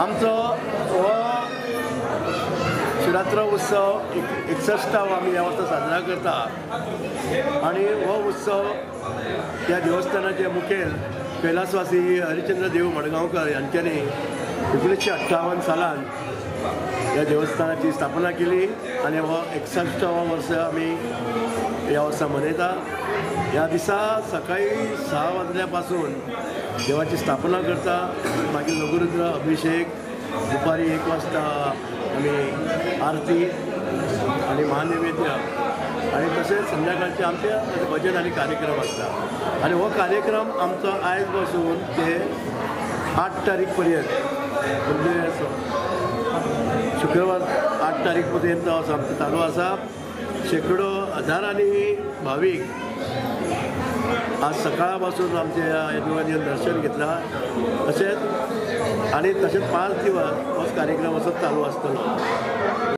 आमचो हो शिवरात्र उत्सव 61वो आमी ह्या वर्सा साजरा करता आनी हो उत्सव त्या देवस्थानाचे मुखेल कैलासवासी हरिश्चंद्र देव मडगांवकर यांच्यानी 1958 सालान ह्या देवस्थानाची स्थापना केली आनी हो 61वो वर्स आमी ह्या वर्सा मनयता. ह्या दिसा सकाळी 6 वाजल्या पासून देवाची स्थापना करता, मागीर लघुरुद्र अभिषेक, दुपारी 1 वाजता आमी आरती आनी महानैवेद्य आनी तशेंच संध्याकाळचे आमचे भजन आनी कार्यक्रम आसता. आनी हो कार्यक्रम आमचो आयज पासून ते 8 तारीख पर्यंत, म्हणजे शुक्रवार 8 तारीख पर्यंत आमचो चालू आसा. शेकडो हजारांनी भावीक आज सकाळ पासून आमच्या ह्या देवळान येवन दर्शन घेतला. तशेंच आनी तशेंच 5 दिवस होच कार्यक्रम असोच चालू आसतलो.